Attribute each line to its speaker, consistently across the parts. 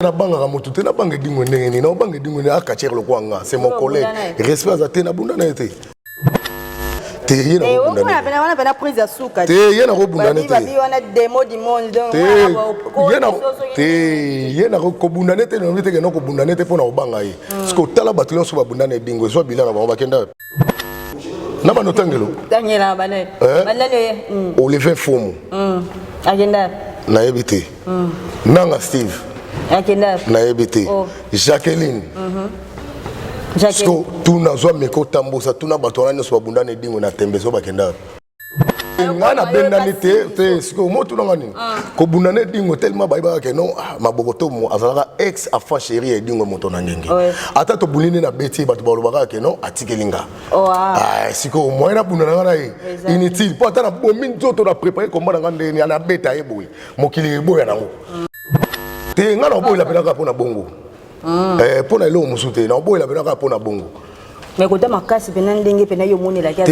Speaker 1: Nabangaka motu te, nabanga edingwe ndenge nini? Naobanga edingwe nini? Akatiere lokwa nga, c'est mon collègue, respect aza te, nabunda na ye te, te ye
Speaker 2: te,
Speaker 1: ye nakobunda ne te, te ye nakobunda ne te, nalobi te ke nakobunda ne te mpo na kobanga ye. Parce que otala bato nyonso babunda na edingwe, ezwa bilan na bango, bakenda na bano tangelo Olivier Fumu. Nayebi te. Nanga Steve. Nayebi te. Jacqueline. Siko tuna, zwa meko tambusa, tuna bato wana nyonso babunda na edingwe na tembe, so bakenda. Ngai nabendani te te. Sikoyo mo tunanga nini? Kobunda na edingwe, tellement bayebaka ke non, maboko to mo azalaka ex enfant chéri ya edingwe, moto na ngenge. Ata tobundi nde na beti, bato balobaka ke non, atikeli nga. Sikoyo moyen nabunda na nga na ye, inutile, mpo ata nabomi nzoto na préparé komba na nga ndeni nabeta ye boye, mokili eboya nango te. Ngai naoboyela mpenaka mpo na bongo, mpo na eloko mosusu te, naoboyela mpenaka mpo na bongo.
Speaker 2: Mais kota makasi mpena ndenge mpena yo omonelaki?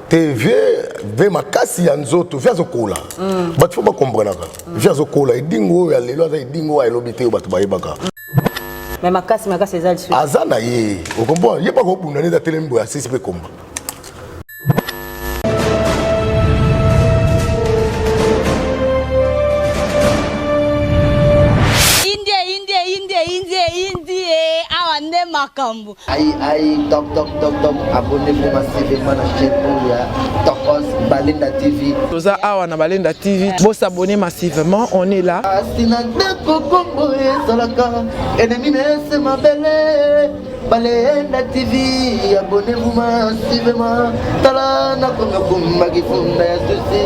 Speaker 1: Te, vie makasi ya nzoto, vie azokola. Bato fo bakomprenaka, vie azokola. Edingo oyo ya lelo aza edingo oyo ayelobi te, oyo bato bayebaka.
Speaker 2: Mais makasi makasi eza lisusu?
Speaker 1: Aza na ye, okomprendre, ye bakobunda neti atelemi boye, asisi mpe komba.
Speaker 2: Indie, indie, indie, indie, indie, awa nde makambo.
Speaker 3: Aïe aïe, top top top top, abonnez-vous massivement na chaîne oyo ya Tokos Balenda TV.
Speaker 4: Toza awa na Balenda TV, bosabonner massivement, on est là.
Speaker 3: Asina ndeko kombo ezalaka ennemi nese mabele. Balenda TV, abonnez-vous massivement. Tala nakomi okumbaki funda ya susi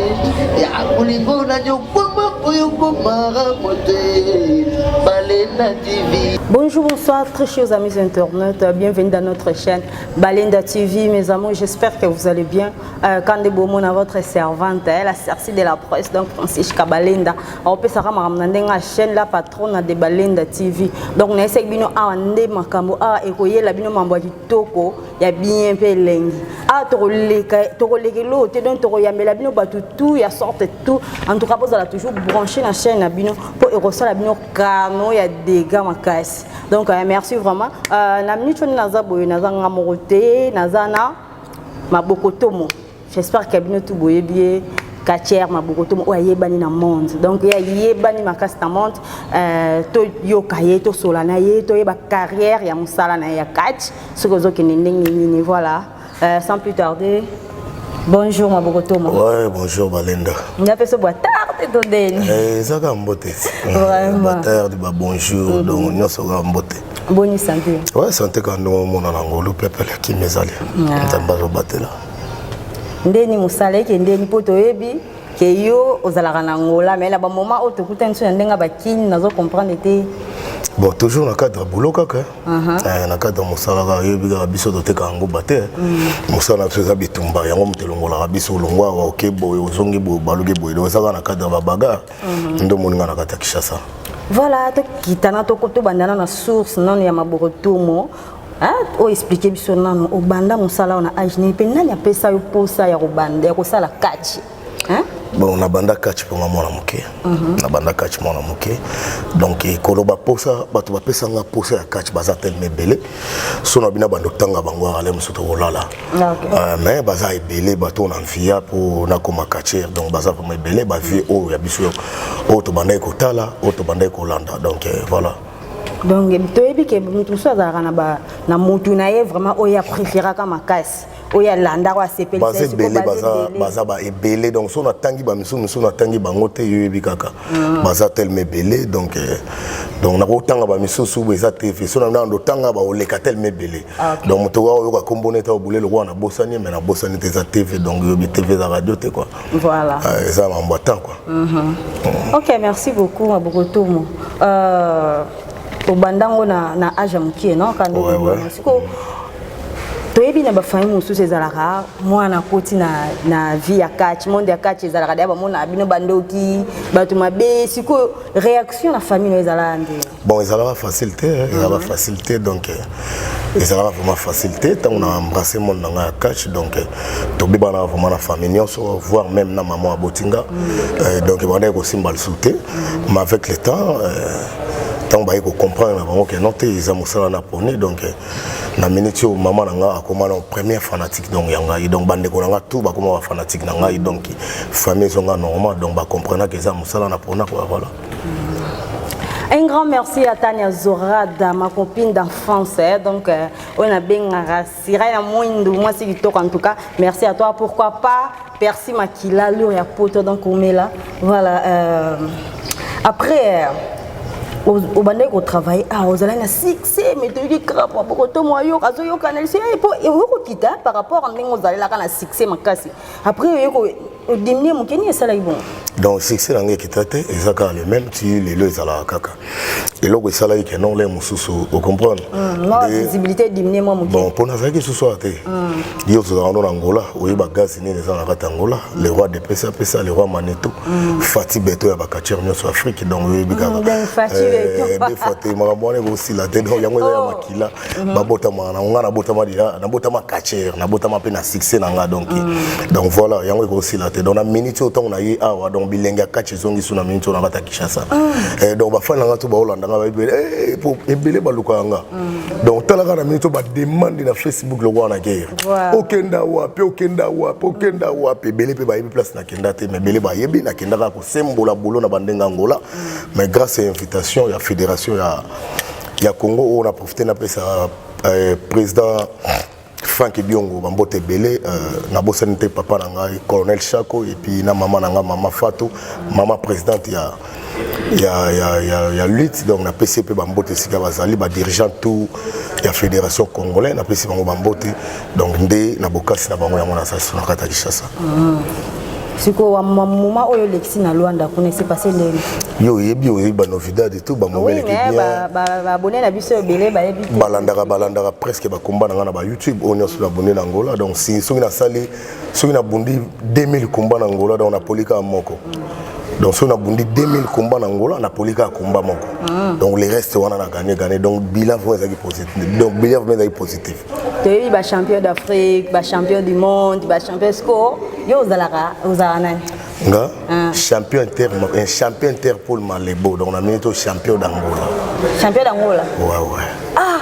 Speaker 3: ya bolingo na nyokwama oyo komara mote. Balenda TV.
Speaker 2: Bonjour, bonsoir, très chers amis internautes. Bienvenue dans notre chaîne Balenda TV. Mes amours, j'espère que vous allez bien. Quand de votre servante, la sorcière de la presse, donc Francisca Balenda. Opesaka makambo na ndenge chaîne, la patronne de Balenda TV. Donc nayesaki bino awa nde makambo, awa ekoyela bino mambo ya kitoko, ya bien mpe elengi. Awa tokoleka, tokolekela oyo te, donc tokoyambela bino bato tout ya sorte tout. En tout cas, bozala toujours branché na chaîne na bino mpo ekosala bino kano ya dégâts makasi. Donc merci vraiment. Na minute oyo naza boye, naza nga moko te, naza na Maboko Tomo. J'espère que bino tout boyebi ye, catcheur Maboko Tomo oyo ayebani na monde. Donc ye ayebani makasi na monde. Toyoka ye, tosola na ye, toyeba carrière ya mosala na ye ya catch soki ozokende ndenge nini. Voilà, sans plus tarder, bonjour Maboko Tomo.
Speaker 1: Ouais, bonjour Balenda.
Speaker 2: Nga mpe so bwatarde to ndeni?
Speaker 1: Eza kaka mbote.
Speaker 2: Vraiment.
Speaker 1: Batarde, ba bonjour, donc nyonso kaka mbote.
Speaker 2: Boni santé?
Speaker 1: Ouais, santé kaka ndenge omona na ngolu, pepele ya kimi ezali, Nzambe azobatela.
Speaker 2: Ndeni mosala eke ndeni? Mpo toyebi ke yo ozalaka na Ngola, mais na bamoment oyo tokutani so na ndenge bakini, nazo comprendre te.
Speaker 1: Bon, toujours na cadre ya boulot kaka, na cadre ya mosala kaka. Oyebi kaka biso toteka yango ba te, mosala na biso eza bitumba, yango moto elongolaka biso. Olongwa awa, oke boye, ozongi boye, obaluki boye, donc eza kaka na cadre ya babagarre nde omoni nga na kati ya Kinshasa.
Speaker 2: Voilà, tokitana, tobandana na source nano ya Maboko Tomo. Oyo explike biso nano, obanda mosala oyo na age nini, mpe nani apesa yo mposa ya kobanda ya kosala catch?
Speaker 1: Bon, nabanda catch mponga mwana moke. Nabanda catch mwana moke, donc koloba posa, bato bapesanga posa ya catch baza telema ebele. So na bino bando tanga bango ale mosusu tokolala. Mais baza ebele bato oyo na mvia mpo nakoma catcheur. Donc baza vraiment ebele, bavieux oyo ya biso, oyo tobandaki kotala, oyo tobandaki kolanda. Donc voilà.
Speaker 2: Donc toyebi ke motu mosusu azalaka na motu na ye vraiment oyo apréféraka makasi, oyo alandaka, asepelisa.
Speaker 1: Baza ebele, baza ba ebele. Donc so natangi bamisusu, misusu natangi bango te, yo oyebi kaka, baza telema ebele. Donc nakotanga bamisusu bo eza te, so na ndotanga baoleka telema ebele. Donc moto oyo oyoka kombo neti obule lokola nabosani, mais nabosani te, eza TV. Donc yobi TV eza radio te, quoi.
Speaker 2: Voilà.
Speaker 1: Eza mambo ya temps, quoi.
Speaker 2: Ok, merci beaucoup Maboko Tomo. Obandango na age ya mokie, non? Kando
Speaker 1: Ouais.
Speaker 2: Siko toyebi na bafamille mosusu ezalaka mwana akoti na vie ya catch, monde ya catch, ezalaka deya bamona bino bandoki, bato mabe. Sikoyo réaction na famille no ezalaka nde?
Speaker 1: Bon, ezalaka facile te, ezalaka facile te. Donc ezalaka vraiment facile te ntango na embrasse monde na ngai ya catch. Donc tobebanaka vraiment na famille nyonso, voire même na mama abotinga. Donc ebandaki kosimba lisusu te. Mais avec le temps, Ntango baye kocomprendre na bango ke non te, eza mosala na poni. Donc na minute oyo, mama na nga akoma na première fanatique, donc ya ngai. Donc bandeko na nga tout bakoma bafanatique na ngai. Donc famille ezonga normal, donc bacomprenaka eza mosala na pona, quoi, voilà.
Speaker 2: Un grand merci à Tania Zorada, ma copine d'enfance. Hein. Donc, on a bien Sira Mwindu, moi c'est kitoko en tout cas. Merci à toi. Pourquoi pas Percy Makila, Lour ya Poto, donc on met là. Voilà. Après, obandaki kotravaille, ah, ozalaki na succès, mais toyoki krapo bokoto mwa yoka azoyokana liso po oyokokita par rapport a ndenge ozalelaka na succès makasi. Après oyoko odiminuer moke, nini esalaki bongo?
Speaker 1: Donc succès na ngai ekita te, eza kaka le même ti lelo, ezalaka kaka. Eloko esalaki ke non, le mosusu, ocomprendre?
Speaker 2: Visibilité diminuer mwa moke.
Speaker 1: Bon, mpo nazalaki susu awa te. Yo tozalaka ndo na Angola, oyeba gaz nini eza na kati ya Angola. Le roi de pesa pesa, le roi Maneto, Fati Beto ya bacatcheurs nyonso Afrique. Donc oyebi kaka des fois te, makambo wana ekosila te. Donc yango eza ya makila, babotamaka na nga. Nabotama déjà, nabotama catcheur, nabotama mpe na succès na nga. Donc voilà, yango ekosila te. Donc na minute oyo, ntango na ye awa, donc bilenge ya catch ezongi su na minute oyo na kati ya Kinshasa. Donc bafani na nga to baolanda nga, bayebi ebele balukaka nga. Donc talaka na minute oyo, bademande na Facebook lokola na guerre: okenda wapi, okenda wapi, okenda wapi? Ebele mpe bayebi place nakenda te, mais ebele bayebi nakendaka kosembola bolo na bandenge Angola. Mais grâce à invitation ya fédération ya Congo oyo, na profite napesa président Frank Biongo bambote ebele. Nabosani te papa na ngai colonel Chako, et puis na mama na ngai, mama Fato, mama présidente ya lutte. Donc napesi mpe bambote esika bazali, badirigeant tout ya fédération congolais, napesi bango bambote. Donc nde na bokasi na bango yango nasasi na kati ya Kinshasa.
Speaker 2: Sikoyo moment oyo olekisi na Lwanda kuna, ese passé ndenge?
Speaker 1: Yo oyebi, oyebi banovidade tout, bamomeleki bien.
Speaker 2: Baabonnés na biso ebele bayebi te.
Speaker 1: Balandaka presque bakomba na ngai na bayoutube oyo nyonso nabonné na Angola. Donc si soki nasali, soki nabundi 2000 komba na Angola, donc napoli kaka moko. Donc soki nabundi 2000 komba na Angola, napoli kaka komba moko. Donc le reste wana na gagné gagné. Donc bilan vraiment ezalaki positif, donc bilan vraiment ezalaki positif.
Speaker 2: Toyebi bachampion d'Afrique, bachampion du monde, bachampion. Siko yo ozalaka, ozalaka nani?
Speaker 1: Nga champion inter, un champion Interpol Malebo. Donc na minute champion d'Angola.
Speaker 2: Champion d'Angola?
Speaker 1: Ouais.
Speaker 2: Ah,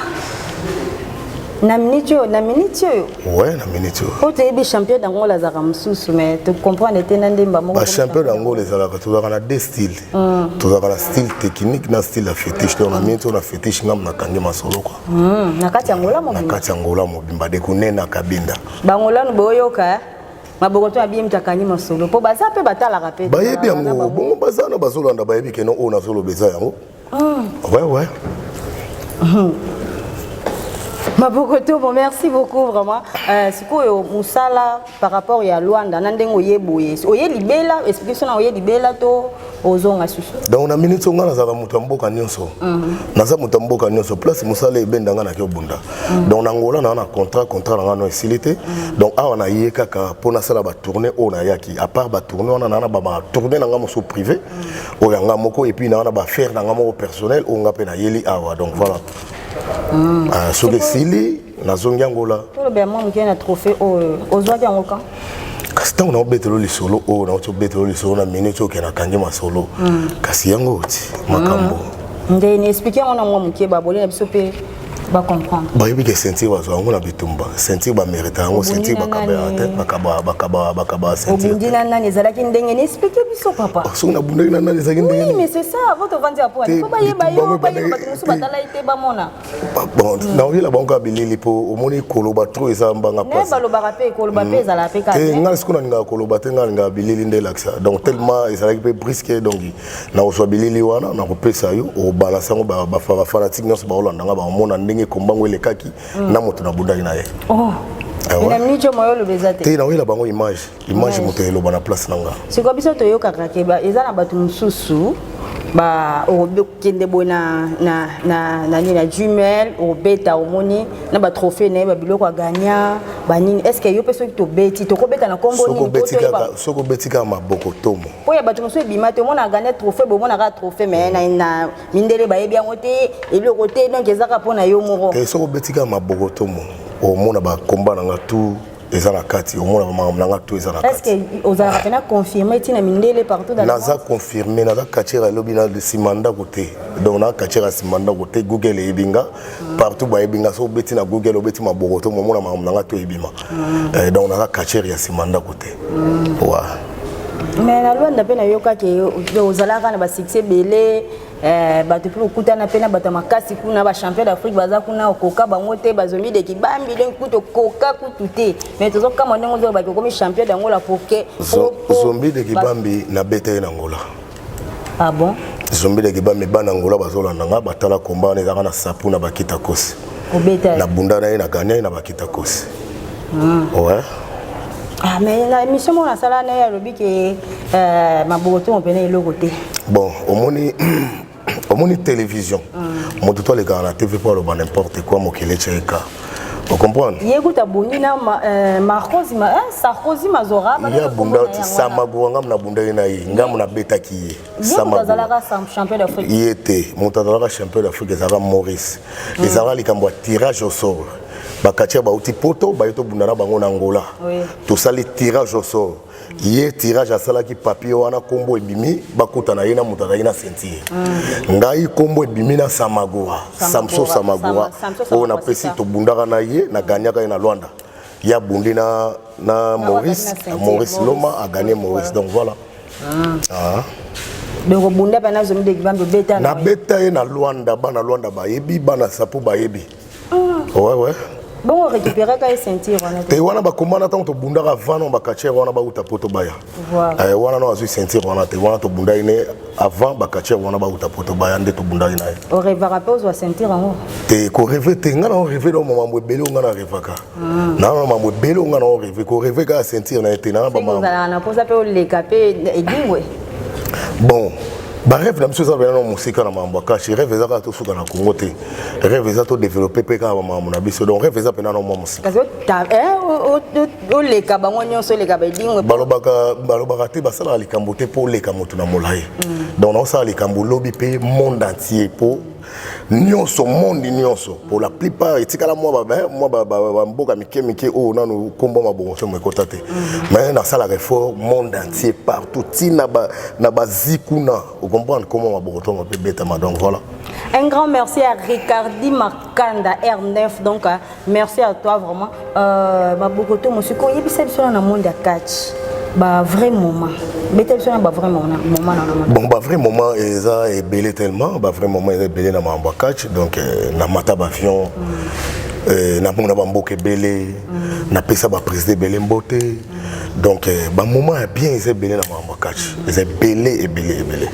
Speaker 2: na minute oyo, na minute oyo?
Speaker 1: Ouais, na minute oyo.
Speaker 2: Po toyebi champion d'Angola azalaka mosusu, mais tocomprendre te na ndemba moko.
Speaker 1: Bachampion d'Angola ezalaka, tozalaka na deux styles. Tozalaka na style technique na style ya fétiche. Donc na minute oyo, na fétiche, ngambo nakangi masolo, quoi.
Speaker 2: Na kati ya Angola
Speaker 1: Na
Speaker 2: mobimba?
Speaker 1: Kati ya Angola mobimba, de kunena Kabinda.
Speaker 2: Bangolano boyoka maboko to abiye, mutu akangi masolo, mpo baza mpe batalaka mpe.
Speaker 1: Bayebi yango bongo, baza na bazolanda, bayebi keno oyo nazoloba eza yango. Ouais.
Speaker 2: Maboko to bon, merci beaucoup vraiment. Sikoyo mosala par rapport ya Lwanda na ndenge oye boye, oye libela, explication na oye libela to ozonga susu?
Speaker 1: Donc na minute oyo, ngai nazalaka moto ya mboka nyonso, naza moto ya mboka nyonso. Place mosala ebenda ngai, naki obunda. Donc na Angola naa na contrat, contrat na ngai no esili te. Donc awa naye kaka mpo nasala batournée oyo nayaki. À part batournée wana, naa na batournée na ngai mosusu privé oyo ya ngai moko, et puis naa na baaffaire na ngai moko personnel oyo ngai mpe nayeli awa. Donc voilà. Ah, soki esili, nazongi Angola.
Speaker 2: Tolobela mwa moke na trophée oyo ozwaki yango kan?
Speaker 1: Kasi ntango naobetela lisolo oyo, nauti obetela lisolo na minute oyo, okende akangi masolo, kasi yango ti makambo.
Speaker 2: Nde ni explique yango na mwa moke, baboli na biso mpe bacomprendre.
Speaker 1: Bayebi ke ceinture bazwa yango na bitumba, ceinture bamérite yango, ceinture bakaba te, bakaba ceinture.
Speaker 2: Obundi na nani? Ezalaki ndenge ni? Explique biso, papa.
Speaker 1: Soki nabundaki na nani, ezalaki ndenge?
Speaker 2: Oui, mais c'est ça, vo tovandi ya po po bayeba yo, bayeba bato mosusu batala ye te, bamona.
Speaker 1: Bon, naoyela bango kaka bilili, mpo omoni koloba trop eza mbanga.
Speaker 2: Pasi balobaka mpe, koloba mpe ezalaka mpe
Speaker 1: kaka. Ngai sikoyo nalingaka koloba te, ngai nalingaka bilili nde elakisa. Donc tellement ezalaki mpe brusque, donc nakozwa bilili wana, nakopesa yo, obalanse yango. Bafanatike nyonso baolanda nga, baomona ndenge kombango elekaki na moto nabundaki na ye.
Speaker 2: Na minute oyo, oloba eza te?
Speaker 1: Te, naoyela bango image, image moto eloba na place na nga.
Speaker 2: Sikoyo biso toyokaka ke eza na bato mosusu okende boye na nini, na jumel, obeta, omoni na batrophée na ye, babiloko aganya banini. Est ce que yo mpe soki tobeti, tokobeta na nkombo nini?
Speaker 1: Soki obeti kaka maboko tomo.
Speaker 2: Mpo ya bato mosusu ebima te, omona aganya trophée, bomona kaka trophée, mais na mindele bayebi yango te, eloko te. Donc eza kaka mpo na yo moko.
Speaker 1: Soki obeti kaka maboko tomo, omona bakomba na nga tout. Eza na kati, omona makambo na nga to eza na
Speaker 2: kati. Est-ce que ozalaka pena confirmé ntina mindele partout dans
Speaker 1: Naza confirmé, naza catcheur alobi na nsima ndako te. Donc na catcheur ya nsima ndako te, Google eyebi nga partout, bayebi nga. So obeti na Google, obeti maboko to momona makambo na nga to ebima. Donc naza catcheur ya nsima ndako te. Ouais.
Speaker 2: Mais na Lwanda mpe nayokaki ozalaka na basuccès ebele, bato mpe okutana mpe na bato ya makasi kuna, bachampion d'Afrique baza kuna, okoka bango te, bazomi de kibambi, donc kutu okoka kutu te. Mais tozokama ndenge ozolobaki okomi champion d'Angola poke.
Speaker 1: Zombi de Kibambi, nabeta ye na Ngola.
Speaker 2: Ah bon?
Speaker 1: Zombi de Kibambi, bana Ngola bazolanda nga, batala komba wana ezalaka na sapu na bakita kosi.
Speaker 2: Obeta?
Speaker 1: Nabunda na ye, na gagner ye na bakita kosi. Ouais.
Speaker 2: Ah, mais na émission moko nasala na ye, alobi ke maboko to mopene eloko te.
Speaker 1: Bon, omoni télévision, moto to alekaka na TV mpo aloba n'importe quoi, mokili etya eka, ocomprendre?
Speaker 2: Ye kuta abongi na Marcosi, Sarkozy Mazora.
Speaker 1: Ye abunda Samagura, ngamu nabundaki na ye, ngamu nabetaki ye.
Speaker 2: Azalaka champion d'Afrique.
Speaker 1: Ye te, moto azalaka champion d'Afrique ezalaka Maurice. Ezalaka likambo ya tirage au sort. Bacatcheurs bauti Poto, baye tobunda na bango na Angola. Tosali tirage au sort, ye tirage asalaki papier wana, nkombo ebimi, bakutana ye na moto azalaki na ceinture. Ngai nkombo ebimi na Samagura, Samso Samagura oyo napesi, tobundaka na ye, nagagnaka ye na Lwanda. Ye abundi na Maurice, Maurice Loma agagné Maurice. Donc voilà.
Speaker 2: Ah. Donc obunda mpe na Zomi de Kibambi, obeta?
Speaker 1: Nabeta ye na Lwanda, bana Lwanda bayebi, bana Sapu bayebi. Ouais.
Speaker 2: Bongo récupéraka ye ceinture wana?
Speaker 1: Te, wana bakomana ntango tobundaka avant no bacatcheurs wana bauta Poto baya. Wana no azwi ceinture wana te. Wana tobundaki ne avant bacatcheurs wana bauta Poto baya, nde tobundaki na ye.
Speaker 2: Orêvaka mpe ozwa ceinture yango?
Speaker 1: Te, korêver te. Ngai na orêver no mambo ebele oyo ngai na rêvaka naa na mambo ebele oyo ngai na orêver. Korêver kaka ceinture na ye te, naa.
Speaker 2: Ozalaka na mposa mpe oleka mpe Edingwe?
Speaker 1: Bon, barêve na biso eza pena na mosika na makambo ya catch. Rêve eza kaka tosuka na Congo te, rêve eza todévelopper mpe kaka bamakambo na biso. Donc rêve eza pena na mwa mosika.
Speaker 2: Kasi oleka bango nyonso, oleka baEdingwe?
Speaker 1: Balobaka te, basalaka likambo te mpo oleka moto na molai. Donc naosala likambo lobi mpe monde entier, mpo nyonso, monde nyonso, pour la plupart etikala mwa bamboka mike mike oyo nanu nkombo mabongo somo ekota te. Mais nasalaka effort, monde entier, partout, ntina na bazi kuna, ocomprendre comment maboko tongo mpe betama. Donc voilà.
Speaker 2: Un grand merci à Ricardi Makanda R9. Donc, merci à toi vraiment. Maboko to mosiko, yebisa biso na monde ya catch, ba vrai moment. Beta biso na ba vrai moment moment na
Speaker 1: monde. Bon, ba vrai moment eza ebele tellement, ba vrai moment eza ebele na makambo ya catch. Donc namata baavion, namona bamboka ebele, napesa baprésident ebele mbote. Donc bamoment ya bien eza ebele na makambo ya catch, eza ebele, ebele, ebele.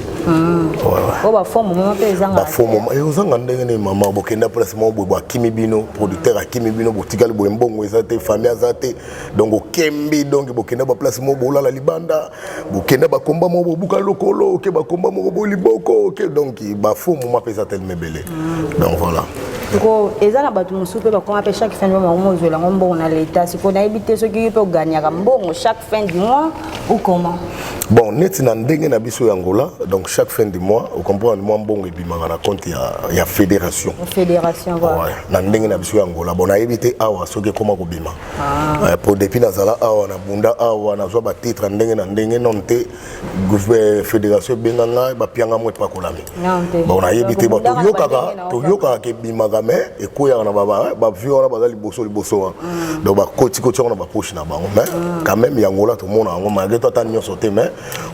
Speaker 2: Oyo bafaux moment mpe ezanga?
Speaker 1: Bafaux moment ozanga ndenge nini, mama? Bokenda place moko boye, boakimi bino, producteur akimi bino, botikali boye, mbongo eza te, famille aza te, donc okembi. Donc bokenda baplace moko, bolala libanda, bokenda bakomba moko, bobuka lokolo, oke bakomba moko boye, liboko oke. Donc bafaux moment mpe eza tellement ebele. Donc voilà.
Speaker 2: Siko eza na bato mosusu mpe bakoma mpe chaque fin du mois bango ozwela yango mbongo na leta. Siko nayebi te soki yo mpe ogagnaka mbongo chaque fin du mois ou comment?
Speaker 1: Bon, neti na ndenge na biso ya Angola, donc chaque fin du mois, ocomprendre, mwa mbongo ebimaka na compte ya fédération.
Speaker 2: Fédération, voilà.
Speaker 1: Ouais, na ndenge na biso ya Angola. Bon, nayebi te awa soki ekoma kobima. Po depuis nazala awa, na bunda awa, nazwa batitre ndenge na ndenge, nano te fédération ebenga ngai, bapianga mo epakolami. Bon, nayebi te. Bon, toyokaka ke ebimaka, mais ekweyaka na bavie wana baza liboso liboso wana. Donc bakotikoti yango na bapoche na bango. Mais quand même yangola tomona yango, malgré to ata nyonso te, mais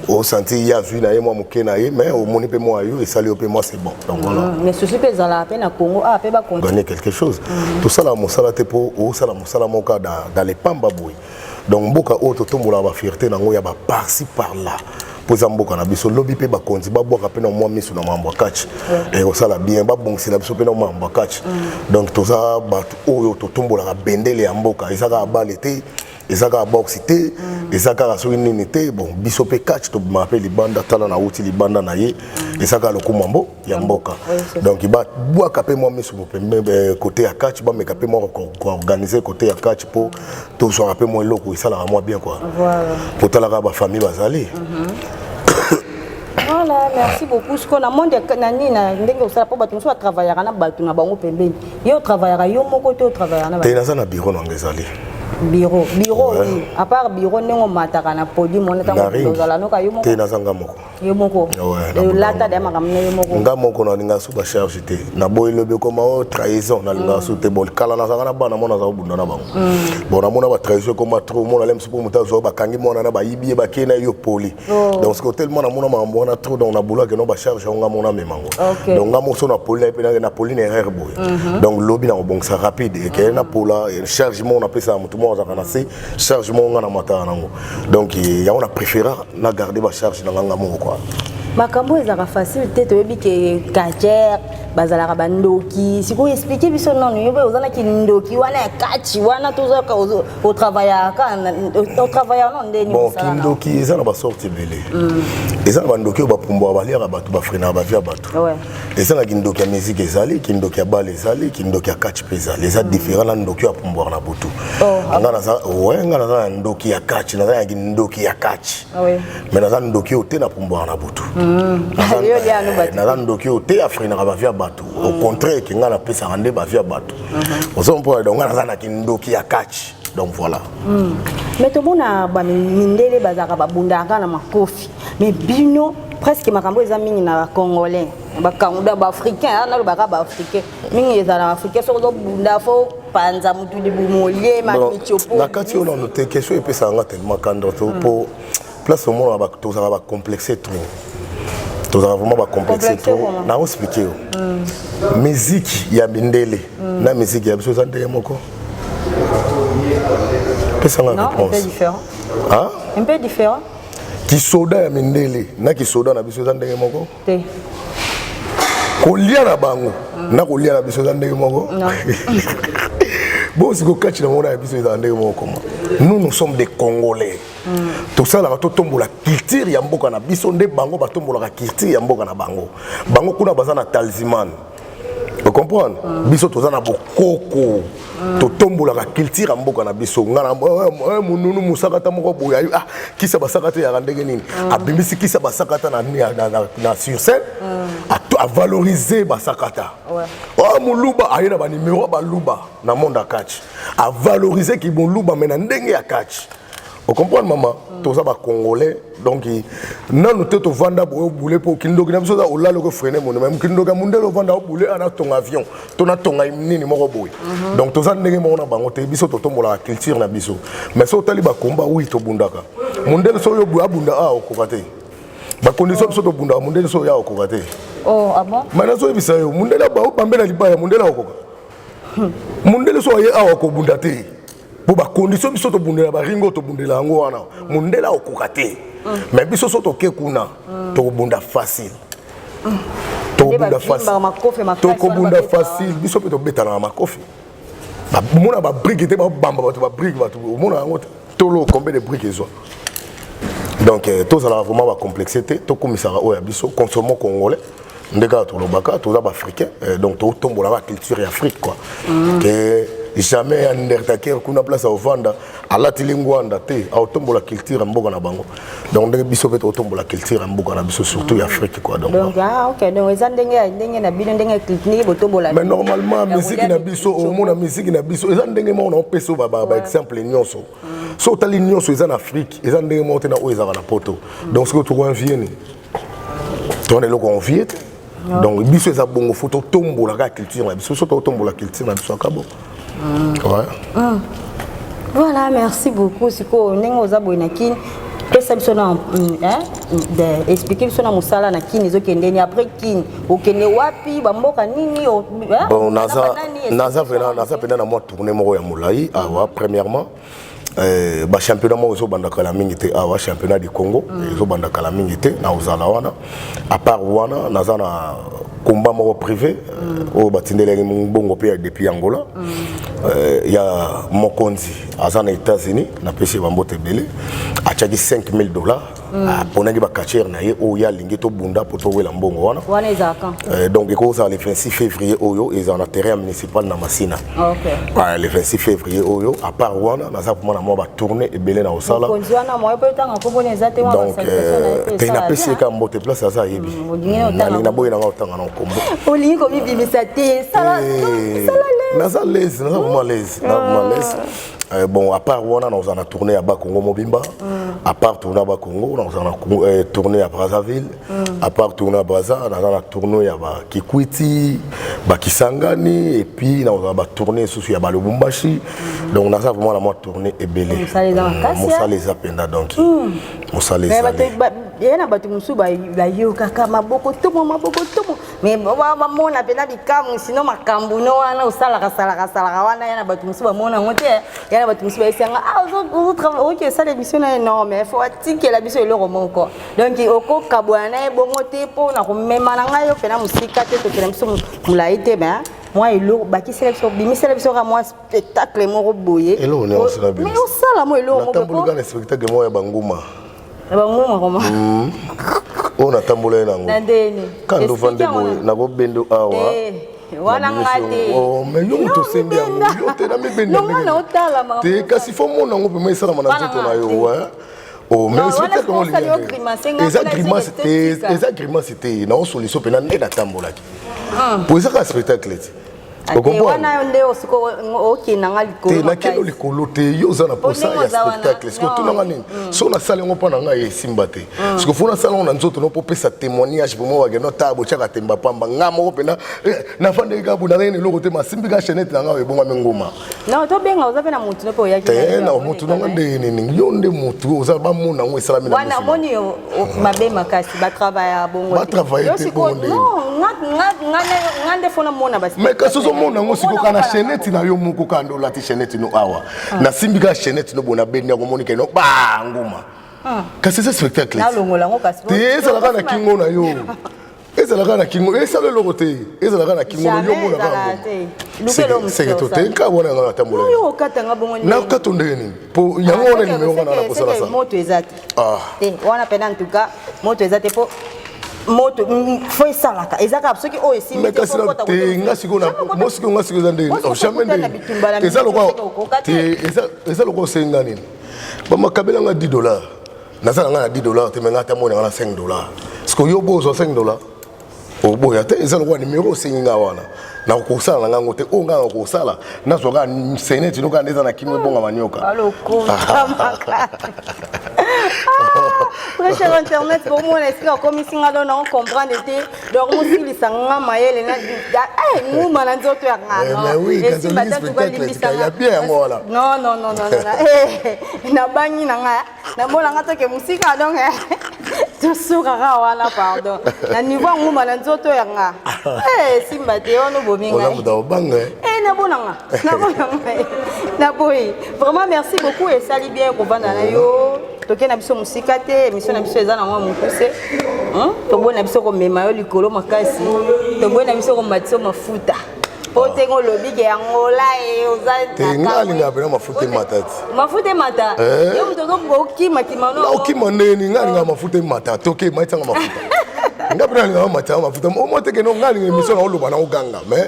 Speaker 1: osanti ye azwi na ye mwa moke na ye, mais omoni mpe mwa yo esali yo mpe mwa, c'est bon. Donc voilà.
Speaker 2: Mais souci mpe ezalaka mpe na Congo awa mpe bakonti
Speaker 1: gagner quelque chose. Tosalaka mosala te mpo osala mosala moko dans les pamba boye. Donc mboka oyo totombolaka bafierté nango ya baparci par là, mpo eza mboka na biso. Lobi mpe bakonzi babwaka mpe na mwa miso na mambo ya catch, ekosala bien, babongisela biso mpe na mambo ya catch. Donc toza bato oyo totombolaka bendele ya mboka. Eza kaka bale te, eza kaka boxe te, eza kaka soki nini te. Bon, biso mpe catch tobimaka mpe libanda. Tala, nauti libanda na ye, eza kaka lokumu mbo ya mboka. Donc babwaka mpe mwa miso pembe côté ya catch, bameka mpe mwa koorganiser côté ya catch, mpo tozwaka mpe mwa eloko esalaka mwa bien quoi, po talaka bafamille bazali.
Speaker 2: Voilà, merci beaucoup. Sikoyo na monde na nini, na ndenge osala, mpo bato mosusu batravaillaka na bato na bango pembeni, yo otravaillaka yo moko te, otravaillaka na
Speaker 1: Te, naza na bureau nanga ezali.
Speaker 2: Bureau, bureau nini? À part bureau ndenge omataka na podium wana ntango ozala noka yo moko?
Speaker 1: Te, naza nga moko.
Speaker 2: Yo moko olata deya makambo na yo moko?
Speaker 1: Nga moko, nalinga su bacharge te, naboyi lobi ekoma o trahison, nalingaka su te. Bon, kala nazalaka na bana mo, naza kobunda na bango. Bon, namona batrahison ekoma trop, omona le mosu mpo moto azwa, bakangi mwana na bayibi ye, bakei na yo poli. Donc siko tellement namona makambo wana trop, donc nabulaki no bacharge yango nga mona memango. Donc nga moko so na poli na ye mpe na poli na erreur boye, donc lobi na kobongisa rapide ekeye na pola charge moko napesaka motu moko azalaka na se charge moko nga na mataka nango. Donc yango na préféra na garder bacharge na nga nga moko quoi.
Speaker 2: Makambo ezalaka facile te, toyebi ke catcheur bazalaka bandoki. Sikoyo explique biso nanu, yo mpe oza na kindoki wana ya kati wana, tozaka otravaillaka, otravaillaka no ndeni?
Speaker 1: Bon, kindoki eza na basorte ebele. Eza na bandoki oyo bapumbwaka, baliaka bato, bafrenaka bavie ya bato. Eza na kindoki ya musique, ezali kindoki ya bale, ezali kindoki ya catch mpe ezali. Eza différent na ndoki oyo apumbwaka na butu. Nga naza, ouais, nga naza na ndoki ya catch, naza na kindoki ya catch, mais naza ndoki oyo te napumbwaka na butu. Naza ndoki oyo te afrenaka bavie ya bato. Au contraire ke nga napesaka nde bavie ya bato, ozo mpona. Donc nga naza na kindoki ya catch, donc voilà.
Speaker 2: Mais tomona bamindele bazalaka, babundaka na makofi, mais bino presque makambo eza mingi na bacongolais, bakanguda, baafricain, nalobaka baafricain mingi, ezala na africain, soki ozobunda fo panza mutu libumu, oliema mitiopo.
Speaker 1: Na kati oyo nano te, question epesaka nga tellement kanda to po place omona tozalaka bacomplexe trop, tozalaka vraiment bacomplexe trop. Naoexplique yo, miziki ya mindele na miziki ya biso eza ndenge moko? Pesanga réponse.
Speaker 2: Un peu différent.
Speaker 1: Kisoda ya mindele na kisoda na biso eza ndenge moko?
Speaker 2: Te.
Speaker 1: Kolia na bango na kolia na biso eza ndenge moko? Bon, siko kati na mona ya biso ezala ndenge moko? Koma nous, nous sommes des Congolais. Tosalaka, totombola culture ya mboka na biso nde bango batombolaka culture ya mboka na bango. Bango kuna baza na talisman, ocomprendre? Biso toza na bokoko, totombolaka culture ya mboka na biso. Nga na monunu mosakata moko boye ayo, ah, kisa basakata eyaka ndenge nini? Abimisi kisa basakata na sur scène, avalorize basakata. Oyo moluba aye na banimero ya baluba na monde ya catch, avalorize kimoluba me na ndenge ya catch, ocomprendre mama? Toza bacongolais, donc nanu te tovanda boye obule mpo kindoki na biso oza olala okofreiner mono, mais kindoki ya mundele ovanda obule ana tonga avion to natonga nini moko boye. Donc toza ndenge moko na bango te. Biso totombolaka culture na biso, mais so otali bakomba, oui, tobundaka. Mundele so oyo abunda a okoka te bacondition. Biso tobundaka, mundele so oyo aokoka te.
Speaker 2: Oh, ah bon?
Speaker 1: Mais nazoyebisa yo, mundele obambe na libaya, mundele aokoka? Mundele so aye awa kobunda te, mpo bacondition biso tobundela baringo, tobundela yango wana, mundele akokoka te. Mais biso so toke kuna, tokobunda facile, tokobunda facile, tokobunda facile. Biso mpe tobetanaka makofi. Omona babrique te, babamba bato babrique, bato omona yango te. Tolo combien de brique ezwa? Donc tozalaka vraiment bacomplexe te, tokumisaka oyo ya biso, consommons congolais nde kaka tolobaka. Toza baafricain, donc totombolaka culture ya Afrique quoi. Ke jamais Undertaker kuna place aovanda alatili ngwanda te, aotombola culture ya mboka na bango. Donc ndenge biso mpe totombola culture ya mboka na biso, surtout ya Afrique quoi. Donc,
Speaker 2: donc, ah, ok, donc eza ndenge ndenge na bino, ndenge ndenge botombola.
Speaker 1: Mais normalement musique na biso, omona musique na biso eza ndenge moko na opesa baexemple nyonso. So otali nyonso eza na Afrique, eza ndenge moko te na oyo ezalaka na poto. Donc soki tokoenvie ni tona eloko envie te. Donc biso eza bongo, fo totombola kaka culture na biso. So totombola culture na biso aka bo, ouais.
Speaker 2: Voilà, merci beaucoup. Sikoyo ndenge oza boye na Kini, pesa biso na explique biso na mosala na Kini ezokende ni après Kini okende wapi, bamboka nini?
Speaker 1: Bon, naza naza mpenza na mwa tournée moko ya molai awa. Premièrement, bachampionnat moko ezobanda kala mingi te awa, championnat du Congo ezobanda kala mingi te, na ozala wana. À part wana, naza na combat moko privé oyo batindelaki mbongo mpe ya depuis Angola, ya mokonzi aza na États-Unis, napesi ye bambote ebele, atiaki 5000 $, aponaki bacatcheur na ye oyo ye alingi tobunda mpo towela mbongo wana.
Speaker 2: Wana ezalaka?
Speaker 1: Donc ekozala le 26 février oyo, ezala na terrain municipal na Masina.
Speaker 2: Okay.
Speaker 1: Le 26 février oyo. À part wana, naza vraiment na mwa batournée ebele na kosala.
Speaker 2: Mokonzi wana moyo mpe otanga nkombona eza te?
Speaker 1: Donc te, napesi ye ka mbote, place aza ayebi. Nalingi naboyi nanga otanga na nkombo.
Speaker 2: Olingi komibimisa te, sala.
Speaker 1: Naza l'aise, naza vraiment l'aise, naza vraiment l'aise. Bon, à part wana, naza na tournée ya Bakongo mobimba. À part tournée ya Bakongo, naza na tournée ya Brazzaville. À part tournée ya Brazza, naza na tournée ya ba Kikwiti, ba Kisangani, et puis naza na ba tournée susu ya ba Lubumbashi. Donc naza vraiment na mwa tournée ebele.
Speaker 2: Mosala eza makasi,
Speaker 1: Mosala eza mpenza, donc mosala
Speaker 2: Mais bato
Speaker 1: ezali.
Speaker 2: Ye na bato mosusu bayokaka maboko tomo, maboko tomo, mais bamona mpena bikamwi. Sino makambo no wana osalaka salaka salaka wana, ya na bato mosusu bamona yango te. Ya na bato mosusu bayesi yanga: "Ah, oki esala émission na ye." Non, mais faut atikela biso eloko moko. Donc okokabwana na ye bongo te mpo na komema na ngai yo mpena mosika te, tokenda biso molai te. Mais mwa eloko bakisela biso, bimisela biso kaka mwa spectacle moko boye.
Speaker 1: Eloko nini osala?
Speaker 2: Mais osala mo eloko moko.
Speaker 1: Natamboli kaka na spectacle moko ya banguma.
Speaker 2: Banguma koma?
Speaker 1: Oyo natambola ye nango.
Speaker 2: Na ndeni?
Speaker 1: Kando ovande boye, nakobendo awa.
Speaker 2: Wana nga te.
Speaker 1: Oh, mais yo moto osembi yango, yo te na mibenda.
Speaker 2: Ndenge na otala.
Speaker 1: Te, kasi faut mona yango mpema esalama na nzoto na yo. Ouais. Oh, mais spectacle yango olingi, eza grimace te, eza grimace te. Nao solution mpena nde natambolaki po eza kaka spectacle te.
Speaker 2: Wana nde okendanga likolo.
Speaker 1: Te, nakende likolo te. Yo oza na posa ya spectacle. Siko tunanga nini? So nasala yango mpo na ngai esimba te. Siko faut nasala yango na nzoto no mpo opesa témoignage po mo bakende ota botiaka temba pamba. Nga moko mpena nafandeki kaka boye, nazalaki na eloko te, masimbi kaka chaînette na ngai, ebongami nguma.
Speaker 2: Non, tobenga, oza mpe na motu no mpe oyaki.
Speaker 1: Te, na motu nanga ndenge nini? Yo nde motu oza, bamona yango esalami.
Speaker 2: Wana omoni mabe makasi, batravailla bongo.
Speaker 1: Batravaille te bongo ndenge?
Speaker 2: Nga nde faut namona.
Speaker 1: Mais kasi ozomona yango sikoyo kaka na chaînette na yo moko, kaka nde olati chaînette no awa, nasimbi kaka chaînette no boye, nabendi yango, omoni keno ba nguma. Kasi eza spectacle te, ezalaka na kingo na yo, ezalaka na kingo, esala eloko te, ezalaka na kingo na yo, omonaka yango seketo te. Nka wana yango natambola nakato ndenge nini? Po yango wana nimero wana na posala sa.
Speaker 2: Moto eza te te wana mpena. En tout cas moto eza te, po moto faut esalaka, eza kaka soki oyo esimbi.
Speaker 1: Kasi te, nga sikoyo mo sikoyo, nga sikoyo eza ndenge jamais ndenge eza lokwa te, eza lokwa osenga nini, bamakabelanga 10 $. Naza na nga na 10 $ te, mais nga ata mona nga na 5 $. Sikoyo yo bozwa 5 $, oboya te. Eza lokola nimero osengi nga wana, nakokosala na ngango te. Oyo ngai nakosala, nazwa kaka chaînette no kaka nde eza na kingo, ebongama nyoka.
Speaker 2: Alokuta makasi. Très cher internet, bomona esika okomisi nga, donc naocomprendre te. Donc mosilisa nga mayele na nguma na nzoto ya nga.
Speaker 1: Non.
Speaker 2: Non, non, non, non, nabangi na nga, namona nga toke mosika. Donc tosukaka wana, pardon. Na niveau ya nguma na nzoto ya nga, simba te wana, obomi ngai. Nabonanga, nabonanga, naboyi. Vraiment merci beaucoup, esali bien kovanda na yo. Toke na biso mosika te, émission na biso eza nango mokuse. Toboyi na biso komema yo likolo makasi, toboyi na biso komatisa mafuta, po ndenge olobi ke yangola e oza.
Speaker 1: Te, nga alingaka mpena mafuta emata ti.
Speaker 2: Mafuta emata? Yo moto okimakima.
Speaker 1: Okima ndeni? Nga alingaka mafuta emata te, oke ematisanga mafuta. Nga mpena alingaka matisanga mafuta omo te. Keno nga alinga émission na oloba na oganga, mais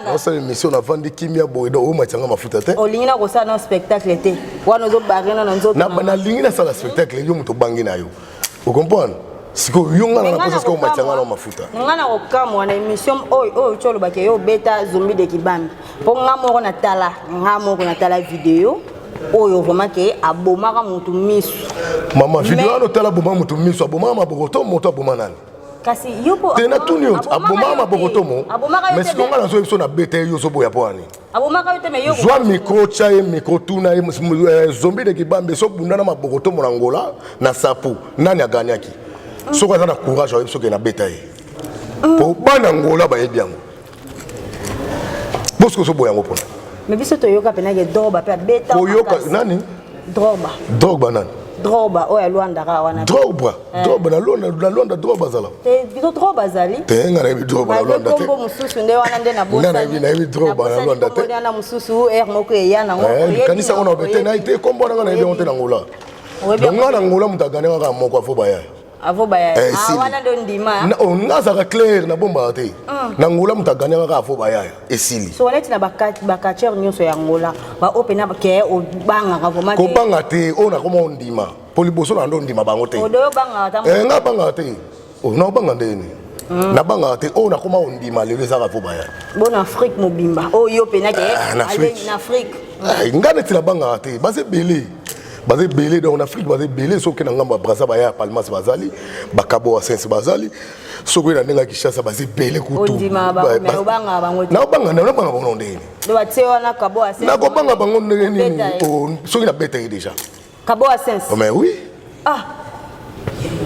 Speaker 1: naosala émission, navandi kimia boye, donc omatisanga mafuta te.
Speaker 2: Olingi na kosala na spectacle te, wana ozobare na nzoto.
Speaker 1: Nalingi nasala spectacle, yo moto obangi na yo, ocomprendre? Sikoyo yo nga na naposa sikoyo omatisanga na mafuta.
Speaker 2: Nga na kokamwa na émission oyo, oyo ti olobaki yo obeta Zombi de Kibambi, mpo nga moko natala, nga moko natala video oyo, vraiment ke abomaka motu misu.
Speaker 1: Mama, video wana otala, abomaka motu misu, abomaka maboko to moto aboma nani?
Speaker 2: Kasi yo
Speaker 1: po te, natuni yo, abomaka maboko to mo? Mais sikoyo nga nazoyebi so nabeta ye, yo ozoboya mpo wani?
Speaker 2: Abomaka yo te, mais yo
Speaker 1: Zwa micro, tya ye micro, tuna ye: Zombi de Kibambe so bunda na maboko to mo na Ngola na sapu, nani aganyaki? Soki aza na courage, ayebi soki nabeta ye, po bana Ngola bayebi yango. Bosoki ozoboya yango mpona
Speaker 2: Mais biso toyoka mpenake Drogba mpe abeta.
Speaker 1: Koyoka nani?
Speaker 2: Drogba.
Speaker 1: Drogba nani?
Speaker 2: Drogba oyo alwandaka wana.
Speaker 1: Drogba, Drogba na Lwanda, na Lwanda Drogba azala?
Speaker 2: Te, biso Drogba azali.
Speaker 1: Te, nga nayebi Drogba na Lwanda te.
Speaker 2: Kombo mosusu nde wana nde.
Speaker 1: Nga nayebi Drogba na Lwanda te.
Speaker 2: Wana mosusu aire moko eya nango.
Speaker 1: Kanisa yango na te, nayebi te kombo wana, nga nayebi yango te na Ngola. Donc nga na Ngola, moto agane kaka moko, afo baya.
Speaker 2: Avo baya. Ah, wana ndo ndima.
Speaker 1: Nga azalaka clair, nabombaka te. Na Ngola, moto agane kaka afo bayaya, esili.
Speaker 2: So neti na bacatcheur nyonso ya Ngola, baoyo mpena ke obangaka vraiment?
Speaker 1: Kobanga te, oyo nakoma ondima, mpo liboso na ndo ondima bango te.
Speaker 2: Odo obangaka?
Speaker 1: Nga bangaka te, na obanga ndeni? Nabangaka te. Oyo nakoma kondima lelo ezaka mpo baya.
Speaker 2: Bo na Afrique mobimba oyo yo mpenza ke
Speaker 1: Ah, na Afrique.
Speaker 2: Na Afrique.
Speaker 1: Ah, nga neti nabangaka te, baza ebele, baza ebele. Donc na Afrique baza ebele. Soki na ngambo ya Braza, baya ya Palmas bazali, bakabo ya Sense bazali. Soki oye na ndenge ya Kinshasa, baza ebele kutu.
Speaker 2: Ondima bango, mais obangaka bango te.
Speaker 1: Naobanga, nabanga bango ndenge nini?
Speaker 2: Do batie wana Kabo Asense.
Speaker 1: Nakobanga bango ndenge nini?
Speaker 2: Obeta ye.
Speaker 1: Oh, soki nabeta ye déjà.
Speaker 2: Kabo Asense.
Speaker 1: Oh, mais oui.
Speaker 2: Ah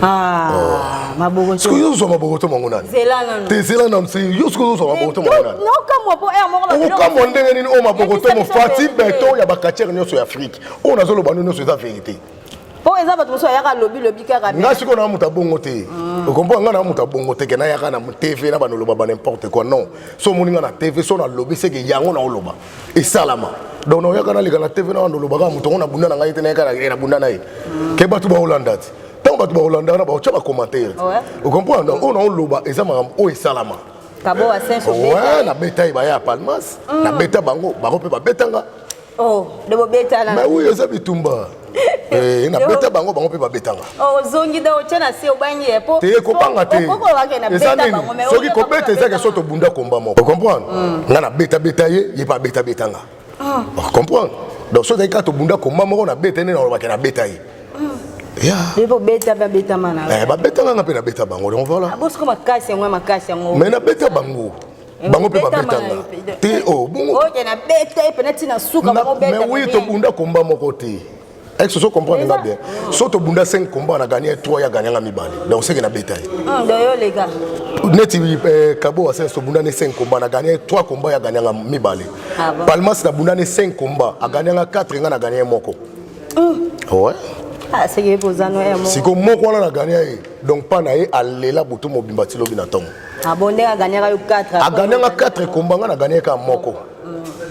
Speaker 2: ah, maboko.
Speaker 1: Soki ozwa maboko to mango nani?
Speaker 2: Zela nanu.
Speaker 1: Te, zela nanu. Se yo soki ozwa maboko to mango nani?
Speaker 2: Nokamwa po ere moko.
Speaker 1: Okokamwa ndenge nini? Oyo maboko to
Speaker 2: Yebisa biso
Speaker 1: mofati
Speaker 2: vérité.
Speaker 1: beton ya bacatcheurs nyonso ya Afrique, oyo nazoloba no nyonso eza vérité.
Speaker 2: Mpo eza bato mosusu ayaka lobi lobi kaka.
Speaker 1: Nga sikoyo na moto abongo te, ocomprend? Nga na moto abongo te ke nayaka na TV na banoloba ba n'importe quoi, non. So omoni nga na TV, so nalobi, seke yango naoloba esalama. Donc naoyaka naleka na TV na bandoloba kaka moto ngo nabunda na ngai te, nayaka nabunda na ye ke bato baolanda ti ntango bato baolanda wana baotya bacommentaire. Ocomprend? Donc oyo naoloba eza makambo oyo esalama.
Speaker 2: Kabo Asense.
Speaker 1: Ouais, nabeta ye, baya ya Palmas, nabeta bango, bango mpe babetanga.
Speaker 2: Oh, de bobetana.
Speaker 1: Mais oui, eza bitumba. Eh, nabeta bango, bango mpe babetanga.
Speaker 2: Oh, ozongi da otya na se, obangi ye po
Speaker 1: Te, kobanga te.
Speaker 2: Okokokake na
Speaker 1: Eza
Speaker 2: beta
Speaker 1: nini?
Speaker 2: bango, mais
Speaker 1: Soki
Speaker 2: oyoka
Speaker 1: kobeta
Speaker 2: mpo
Speaker 1: ezake so tobunda komba moko, ocomprendre? Nga nabetabeta ye, ye mpe abetabeta nga, ocomprendre? Donc so ezalaki kaka tobunda komba moko, nabeta ye nde nalobake nabeta ye ya.
Speaker 2: Ye mpo beta mpe abetama na
Speaker 1: Eh, babetanga nga mpe nabeta bango, donc voilà.
Speaker 2: Bosiko makasi yango ya makasi yango.
Speaker 1: Mais nabeta bango, bango mpe
Speaker 2: Obetama na
Speaker 1: babetanga
Speaker 2: yo mpe.
Speaker 1: te. O bongo.
Speaker 2: Oke na beta ye pena ntina suka. Bango beta.
Speaker 1: Mais oui, tobunda komba moko te. Ex so comprendre nga bien, so tobunda 5 combat, na gagné 3, ya gagnanga mibale, donc seke nabeta ye.
Speaker 2: Do yo leka.
Speaker 1: Neti Kabo Asens, tobunda ne 5 combat, na gagné 3 combat, ya gagnanga mibale.
Speaker 2: Ah bon?
Speaker 1: Palmas, nabunda ne 5 combat, agagnanga 4, nga na gagné moko, ouais.
Speaker 2: Ah, seke ye kozano ya moko.
Speaker 1: Siko moko wana na gagné ye, donc mpa na ye alela butu mobimba ti lobi na ntongo.
Speaker 2: Ah bon, ndenge agagnaka yo 4?
Speaker 1: Agagnanga 4 combat, nga na gagné kaka moko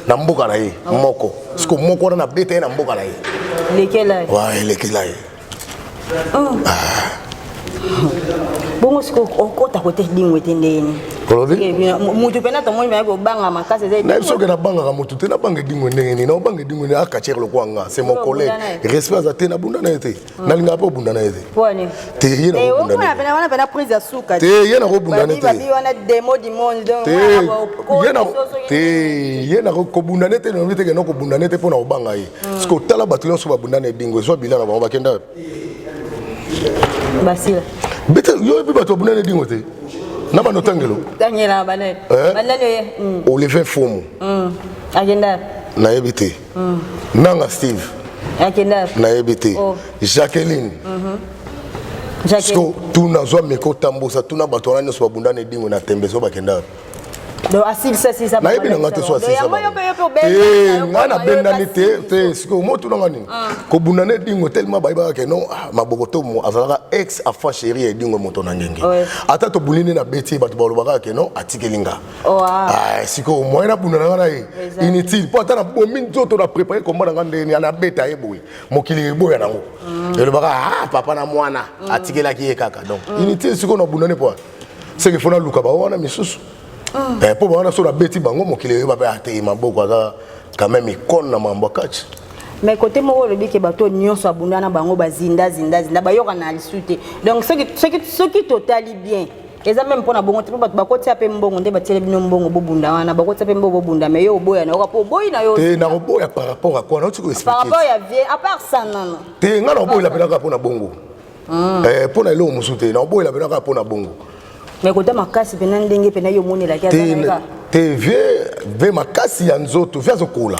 Speaker 1: na mboka na ye moko. Siko moko wana nabeta ye na mboka na ye.
Speaker 2: Lekela ye.
Speaker 1: Wa elekela ye.
Speaker 2: Bongo siko okota kote dingwe te ndeni?
Speaker 1: Olobi?
Speaker 2: Mutu mpena tomoni mpena kobanga makasi eza.
Speaker 1: Nayebi soki nabangaka motu te. Nabanga edingwe ndenge nini? Naobanga edingwe nini? Akatiere lokwa nga, c'est mon collègue.
Speaker 2: Obunda na ye?
Speaker 1: Respect aza te. Nabunda na ye te, nalingaka mpe obunda na ye te.
Speaker 2: Pwani?
Speaker 1: Te, ye nakobunda
Speaker 2: wana
Speaker 1: ne
Speaker 2: pena wana pena prise ya suka.
Speaker 1: Te, ye nakobunda ne
Speaker 2: Babi
Speaker 1: te.
Speaker 2: babi wana demo du monde, donc
Speaker 1: Te, ye na te, ye na kobunda ne te. Nalobi te kende kobunda ne te mpo na kobanga ye. Parce que otala bato nyonso babunda na edingwe, ezwa bilan na bango, bakenda wapi?
Speaker 2: Basila.
Speaker 1: Bete yo oyebi bato babunda na edingwe te na bano tangelo.
Speaker 2: Tangela banani?
Speaker 1: Eh?
Speaker 2: Banani oye?
Speaker 1: Olivier Fumu.
Speaker 2: Akenda?
Speaker 1: Nayebi te. Nanga Steve.
Speaker 2: Akenda?
Speaker 1: Nayebi te.
Speaker 2: Oh.
Speaker 1: Jacqueline.
Speaker 2: Jacqueline.
Speaker 1: Siko tuna, zwa miko tambusa, tuna bato wana nyonso babunda na edingwe na tembe, so bakenda wapi?
Speaker 2: Donc asilisa silisa.
Speaker 1: Nayebi na nga te so asilisa.
Speaker 2: Yango yo mpe, yo mpe obenda.
Speaker 1: Ngai nabendani te te. Sikoyo mo tunanga nini? Kobunda na edingwe, tellement bayebaka ke non, ah, maboko to mo azalaka ex afa chéri ya edingwe, moto na ngenge. Ata tobuli nde na beti ye, bato balobaka ke non, atikeli nga.
Speaker 2: Oh, ah.
Speaker 1: Ah, sikoyo moyen nabunda na nga na ye inutile, mpo ata nabomi nzoto na prépare komba na nga ndeni nabeta ye boye, mokili eboya nango, elobaka: "Ah, papa na mwana atikelaki ye kaka." Donc inutile. Sikoyo nabunda ne po seke fo naluka bawana misusu. Eh, mpo bawana so nabeti bango, mokili eyeba mpe ate maboko aza quand même icône na mambo ya catch.
Speaker 2: Mais côté moko olobi ke bato nyonso abunda na bango bazinda zinda zinda, bayoka na lisu te. Donc soki totali bien, eza même mpona bongo te, mpo bato bakotia mpe mbongo nde batiele bino mbongo bobunda wana, bakotia mpe mbongo bobunda, mais yo oboya na yoka mpo oboyi na yo.
Speaker 1: Te, nakoboya par rapport à quoi? Nauti
Speaker 2: Par
Speaker 1: koexpliquer.
Speaker 2: rapport ya vie, à part ça nano.
Speaker 1: Te, ngai nakoboyela mpe kaka mpo na bongo. Eh, mpo na eloko mosusu te, nakoboyela mpe kaka mpo na bongo.
Speaker 2: Mais kota makasi mpena ndenge mpena yo omonelaki aza
Speaker 1: Te.
Speaker 2: na ye kaka.
Speaker 1: Te, vie makasi ya nzoto, vie azokola.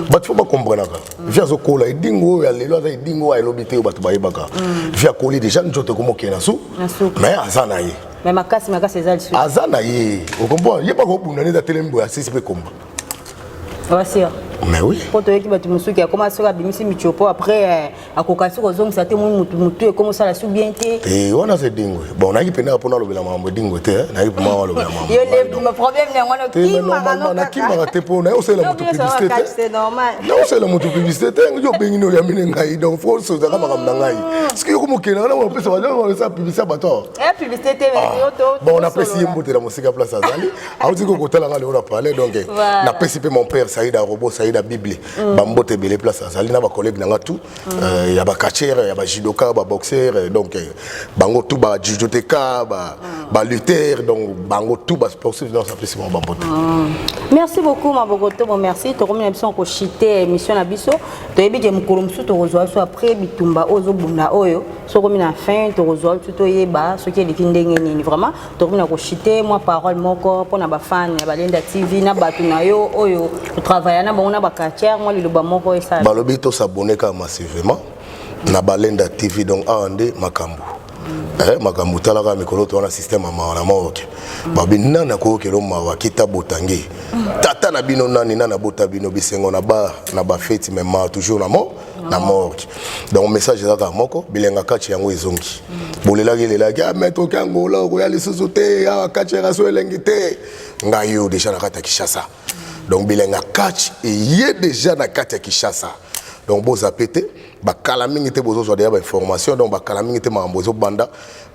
Speaker 1: Bato fo bakomprenaka, vie azokola. Edingo oyo ya lelo aza edingo oyo ayelobi te, oyo bato bayebaka. Vie akoli déjà, nzoto ekomokende na su.
Speaker 2: Na suka.
Speaker 1: Mais aza na ye.
Speaker 2: Mais makasi makasi eza lisusu.
Speaker 1: Aza na ye, ocomprendre? Ye bakobunda neti atelemi boye, asisi mpe komba.
Speaker 2: Wasir?
Speaker 1: Mais oui.
Speaker 2: Mpo toyoki bato mosuki akoma soki abimisi mitiopo, après akoka soki kozongisa te, moi mutu mutu ekoma osala su bien te.
Speaker 1: Te, wana aza edingwe. Bon, nayaki mpenza mpona alobela makambo edingwe te, nayaki mpona alobela makambo.
Speaker 2: Yo nde problème na yango wana.
Speaker 1: Te, mais
Speaker 2: okimaka
Speaker 1: normalement
Speaker 2: no.
Speaker 1: Nakimaka te, mpo naye osalela moto publicité te.
Speaker 2: C'est normal.
Speaker 1: Naosalela moto publicité te. Yo obengi nini? Oyamini ngai, donc fo osozaka makambo na ngai. Soki yo komokende wana opesa bato publicité ya bato awa.
Speaker 2: Eh, publicité te, mais yo to
Speaker 1: Bon, napesi ye mbote na mosika place azali, auti ko kotala nga lelo na palais. Donc
Speaker 2: Voilà.
Speaker 1: napesi mpe mon père Saïd Arobo Saïd. Saïda Bible mm. Bambote ebele place azali na bacollègue na nga tout mm. euh, ya bacatcheur ya bajudoka baboxeur euh, donc euh, bango tout bajujoteka balutteur mm. donc bango tout basportif nyonso apesi bango bambote
Speaker 2: mm. Merci beaucoup Mabokotobo, merci. Tokomi na biso kochite émission na biso. Toyebi ke mokolo mosusu tokozwa biso après bitumba oyo ozobunda oyo, sokomi na fin tokozwa biso toyeba soki eleki ndenge nini. Vraiment tokomi na kochite mwa parole moko mpona bafan ya Balenda TV na bato na yo oyo otravailla na bango na baquartier, mwa liloba moko esala.
Speaker 1: Balobi tosabone kaka massivement na Balenda TV, donc awa nde makambo eh, makambo talaka mikolo to wana système ya mawa na maoke babi nani akoyokela mawa kita botange tata na bino nani nani abota bino bisengo na bar na bafeti me mawa toujours na mo na morgue. Donc message eza kaka moko, bilenga kati yango ezongi. Bolelaki elelaki, ah maître oke Angola okoya lisusu te, awa kati ya so elengi te. Ngai oyo déjà na kati ya Kinshasa, donc bilenga kati eye déjà na kati ya Kinshasa. Donc bozape te, bakala mingi te, bozozwa deya bainformation. Donc bakala mingi te, makambo ezobanda.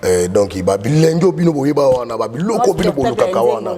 Speaker 1: Eh, donc babilenge oyo bino boyeba wana, babiloko bino bolukaka wana,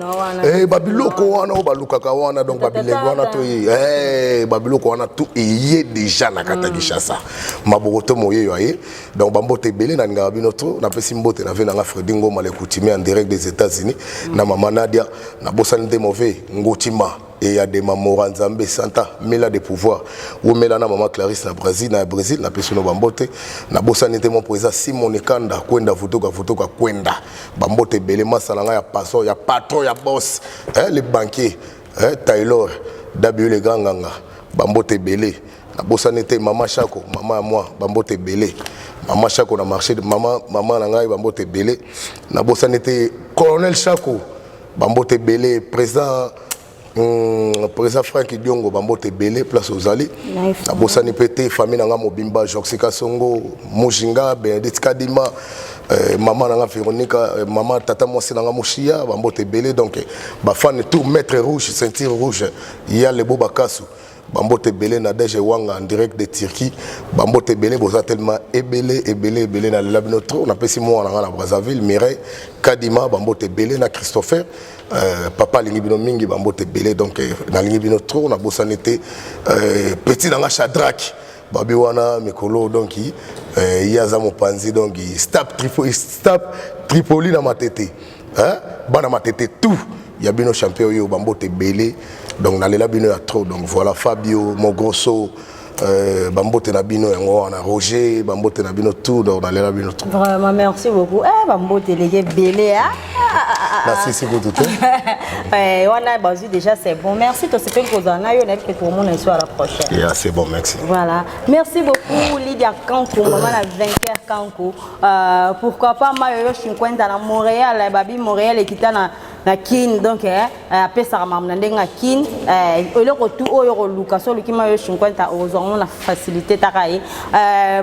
Speaker 1: eh, babiloko wana oyo balukaka wana, donc babilenge wana to eh, babiloko wana tout eye déjà na kati ya Kinshasa. Maboko to moyeyo aye. Donc bambote ebele, nalingaka bino trop. Napesi mbote na ve nanga Fredi Ngoma le coutumier en direct des États-Unis na mama Nadia. Nabosani te mauvais Ngotima eyadema mora Nzambe santa mela de pouvoir womela na mama Clarisse na Brésil, na Brésil napesi no bambote. Nabosani te mon président Simon Kanda kwenda vutuka vutuka kwenda, bambote ebele. Masa na ngai ya paso ya patron ya boss eh, le banquier eh, Taylor Dabiyo le grand nganga, bambote ebele. Nabosani te mama Shako, mama ya mwa, bambote ebele. Mama Shako na marché, mama, mama na ngai, bambote ebele. Nabosani te colonel Shako, bambote ebele. Président président Frank Diongo, bambote ebele place ozali. Nabosani mpe te famille na nga mobimba, Joxi Kasongo Mujinga, Benedict Kadima, mama na nga Véronica, mama tata mwasi na nga Moshia, bambote ebele. Donc bafane tout, maître rouge, ceinture rouge ya lebo bakasu, bambote ebele. Na Dege Wanga en direct de Turquie, bambote ebele. Boza tellement ebele ebele ebele, nalela bino trop. Napesi mwana na nga na Brazzaville, Mireille Kadima, bambote ebele. Na Christopher, papa alingi bino mingi, bambote ebele. Donc nalingi bino trop. Nabosani te petit na nga Shadrak babi wana mikolo, donc ye aza mopanzi, donc stap Tripoli, stap Tripoli na Matete hein? Bana Matete tout ya bino, champion oyo, bambote ebele. Donc nalela bino ya trop. Donc voilà, Fabio Mogrosso, bambote na bino yango wana. Roger, bambote na bino tout. Donc nalela bino trop.
Speaker 2: Vraiment merci beaucoup. Eh, bambote eleki ebele, ah.
Speaker 1: Nasisi kutu te.
Speaker 2: Eh, wana bazwi déjà, c'est bon. Merci, tosepeli kozala na yo. Nayebi ke tokomona biso à la prochaine.
Speaker 1: Yeah, c'est bon, merci.
Speaker 2: Voilà, merci beaucoup Lydia Kanku, mama na vainqueur Kanku. Pourquoi pas Mayoyo 50 na Montréal, babi Montréal ekita na Kin, donc eh, apesaka makambo na ndenge ya Kin. Eh, eloko tu oyo koluka so oluki Mayoyo 50, ozwa yango na facilité taka ye.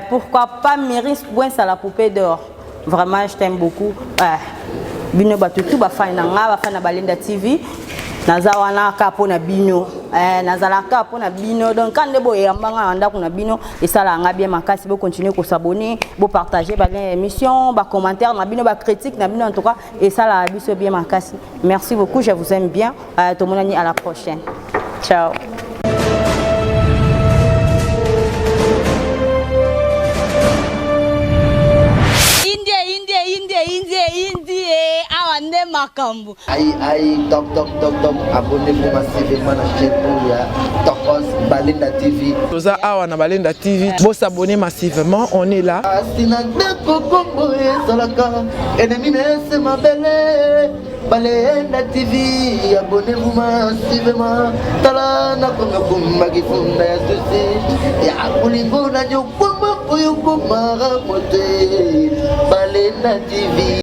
Speaker 2: Pourquoi pas Miris Bwensa, la poupée d'or, vraiment je t'aime beaucoup. Bino bato tu bafani na nga, bafani na Balenda TV, naza wana kaka mpo na bino, nazalaka kaka mpo na bino. Donc ka nde boyambanga na ndako na bino, esalaka nga bien makasi. Bocontinue kosabonner, bopartage balien ya émission, bacommentaire na bino, bacritique na bino, en tout cas esalaka biso bien makasi. Merci beaucoup, je vous aime bien. Tomonani à la prochaine, ciao. Indie indie indie indie indie, awa nde makambo.
Speaker 3: Aïe aïe, top top top top, abonnez-vous massivement na chaîne oyo ya Tokos Balenda TV.
Speaker 4: Toza awa na Balenda TV, bosabonner massivement, on est là.
Speaker 3: Asina ndeko kombo ezalaka ennemi nese mabele. Balenda TV, abonnez-vous massivement. Tala nakomi okumbaki funda ya susi ya bolingo na nyokwama oyo komara mote. Balenda TV.